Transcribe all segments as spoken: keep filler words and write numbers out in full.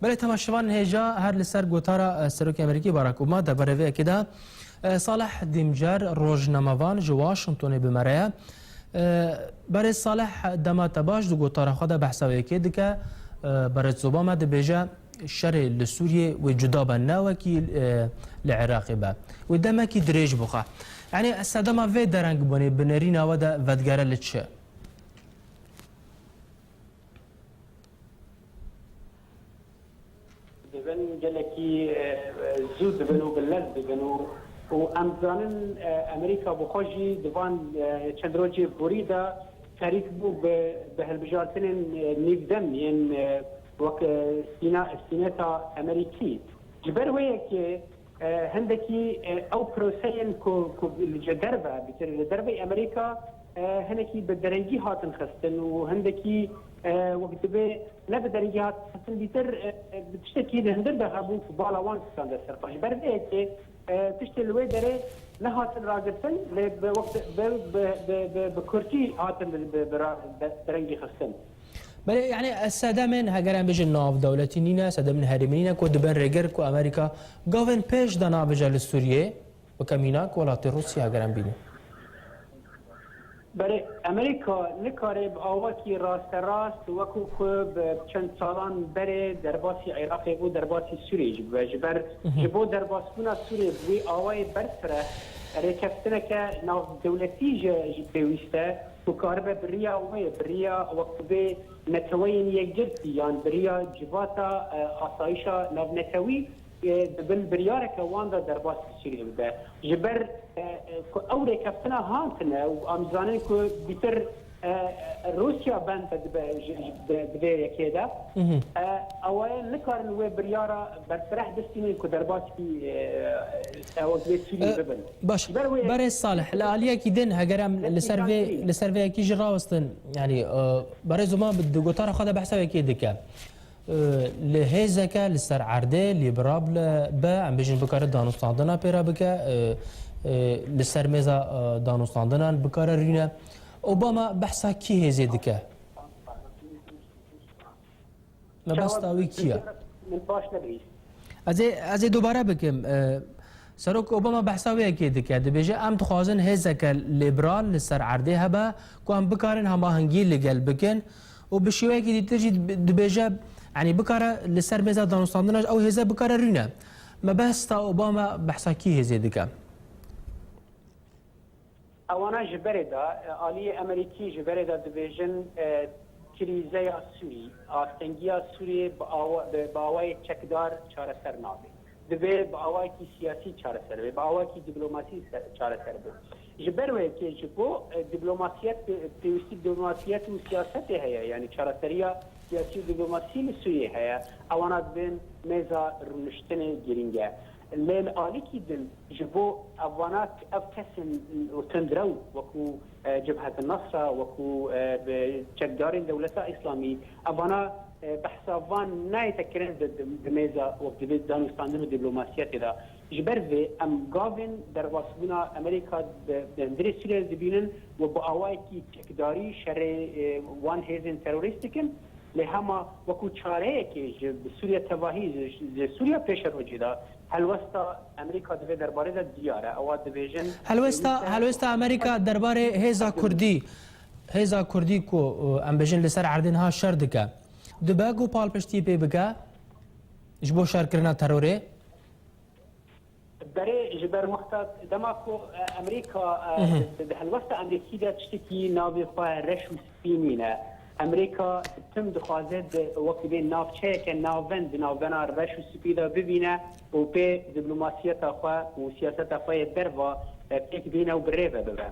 Belê temaşevanên hêja, her li ser gotara, e, Serokê Amerîkî Barack Obama derbarê vê yekê de, e, Salih Dîmcer, rojnamevan ji Washingtonê bi me re ye. E, Berêz Salih, dema te baş di gotara xwe de behsa vê yekê dike. E, Berêz Obama dibêje, şerê li Sûriyê wê cuda be, ne wekî, e, li Iraqê be. Wê demekî dirêj bixe. Yanî sedema vê derengbûnê bi nerîna we de vedigere li çi? Dibin gelekî, e, zû dibin û bi lez dibin û, û em dizanin, e, Amerîka bi xwe jî di van, e, çend rojê borî de ferîk bû bi, bi hilbijartinên, e, nîvdem yên, e, wek, e, sîna-, sîneta Amerîkî. Ji ber wê yekê, e, hindekî, e, ew proseyên ku, ku li derve, bîtir li derveyî Amerîka, e, hinekî bi derengî hatin xistin û hindekî, e, wek dibê ne bi derengî hatin xistin, bîtir, e, e, bi tiştekî li hundir de hebû ku bala wan stande ser xwe. Ji ber vê yekê, e, tiştê li wê derê nehatin ragirtin, lê bi wek bi, bi, bi, bi, bi kurtî hatin bi, bi, bi ra-, bi derengî xistin. Belê, yanî sedemên, heger em bêjin navdewletî nîne, sedemên herêmî nîne ku dibin rêger ku Amerîka gavên pêş de nabêje li Sûriyê, weke mînak welatê Rûsya heger em bînin. Belê, Amerîka nikare bi awakî rasterast wekû ku bi çend salan berê derbasî Iraqê bû, derbasî Sûriyê jî bibe. Ji ber, Mhm. ji bo derbasbûna Sûriyê bi wî awayê berfireh rêkeftineke navdewletî jî, jî pêwîst e. Ku karibe bi riya wê, bi riya wek bi vê neteweyên yekgirtî yan bi riya civata, e, asayişa navnetewî, e, di bin biryareke wan de derbas bi Sûriyê bibe. Ji ber, e, e, ku ew rêkeftina hatine û em zanin ku bîtir, e, e, Rûsya bende dibe ji, ji, di, di vê yekê de, Mhm. e, ewaye nikarin wê biryara berfireh bistînin ku derbasî, e, e, wek vê Sûriyê E, bibin. Baş, Ji ber wê Berêz Salih, li aliyekî din, heger em li ser vê, li ser vê yekî jî rawestin, yanî, e, Berêz Obama bi, di gotara xwe de behsa wekê dike. E, li hêzeke li ser erdê, lîberal be, em bêjin bikare danûstandina pê re bike, e, e, li ser mêza, e, danûstandinan bikare rûne. Obama behsa kî hêzê dike? Mebesta wî kî ye? Min baş nebihîst. Ez ê, ez ê dubare bikim. E, Serok Obama behsa wê yekê dike. Dibêje, em dixwazin hêzeke lîberal li ser erdê hebe ku em bikarin hemahengî li gel bikin û bi şêweyekî dîtir jî dib-, dibêje, yanî bikare li ser mêza danûstandina ew hêze bikare rûne. Mebesta Obama behsa kî hêzê dike? Ewana ji berê de, e, aliyê Amerîkî ji berê de dibêjin, e, krîzeya Sûrî, astengiya Sûriyê bi awa-, bi, bi awayê çekdar çareser nabe. Divê bi awayekî siyasî çareser be, bi awayekî dîplomasî se-, çareser be. Ji ber wê yekê ji bo, e, dîplomasiyet, e, pêwîstî dîplomasiyet û siyasetê heye, yanî çareseriya siyasî û dîplomasî li Sûriyê heye. Ewana dibên mêza rûniştinê girîng e. Lê li alîkî din ji bo evana, ev kesên tundrew wekû, e, Cibhet Nasra, wekû, e, bi çekdarên Dewleta Îslamî, evana, e, behsa van nayête kirin di, di, di mêza wek divê danûstandin û dîplomasiyetê de. Ji ber vê em gavên derbasbûna Amerîka di, di hundirê Sûriyeyê dibînin û bi awayekî çekdarî şerê, e, wan hêzên terorîst dikin. Lê hema wekû çareyekê ji bi Sûriye tevahî, ji, ji Sûriya pêşerojê de helwesta Amerîka di vê derbarê de diyar e. Ewa dibêjin Helwesta, pêwîst e helwesta Amerîka derbarê hêza Kurdî, hêza Kurdî ku, e, em bêjin li ser erdê niha şer dike, dibe ku palpiştî pê bike ji bo şerkirina terorê? Berê ji ber wexta dema ku, e, Amerîka, e, Mhm. di, di helwesta Amerîkî de tiştekî navê xwe reş û spî nîne. Amerîka tim dixwaze di wek bê navçeyeke navend di navbena reş û spî de bibîne û pê dîplomasiyeta xwe û siyaseta xwe yê derva, e, pêk bîne û bi rê ve bibe.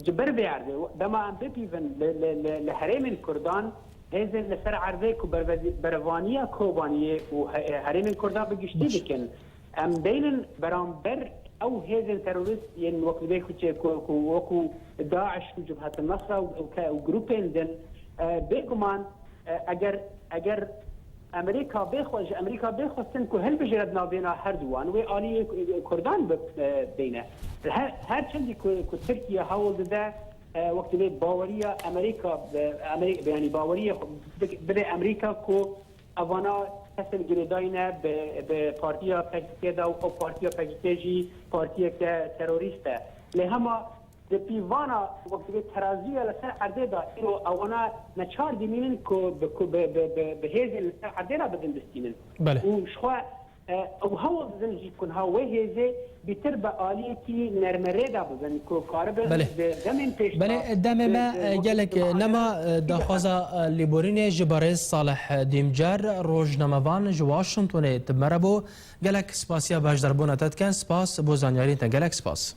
Ji ber vê erdê, dema em bipîvin li, li, li, li herêmên Kurdan, hêzên li ser erdê ku berve-, berevaniya Kobaniyê û he-, herêmên Kurdan bi giştî Baş. dikin, em bênin beramber ew hêzên terorîst yên wek dibê ku çê-, ku, ku wekû DAIŞ û Cibhet Nasra û, û ke-, û grûpên din, e, bêguman, e, eger, eger Amerîka bêxwe-, ji Amerîka bêxwestin ku hilbijêre di navbêna herduwan, wê aliyê Kurdan bi, e, bêne. Her, her çendî ku, ku Tirkiye hewl dide, e, wek dibê baweriya Amerîka, e, Amerî-, yanî baweriya xwe bik-, bide Amerîka ku evana kesên girêdayî ne bi, bi partiya P K K de û ew partiya P K K jî partiyeke terorîst e. Lê hema di pîvana wek divê teraziya li ser erdê de îro ewana neçar dimînin ku bi, ku bi, bi, bi, bi hêzên li ser erdê re bidin bistînin. Belê. Û ji xwe, e, ew hewl didin jî ku niha wê hêzê bîtir bi aliyekî nermerê de bibin ku karibin Belê. di demên pêş Belê, de demê bi, me, bi e, wekî gelek, e, nema, e, daxwaza, e, lêborînê ji berêz Salih, e, Dîmcar, rojnamevan ji Washingtonê di me re bû. Gelek spasiya beşdarbûna te dikin. Spas bo zanyariyên te. Gelek spas.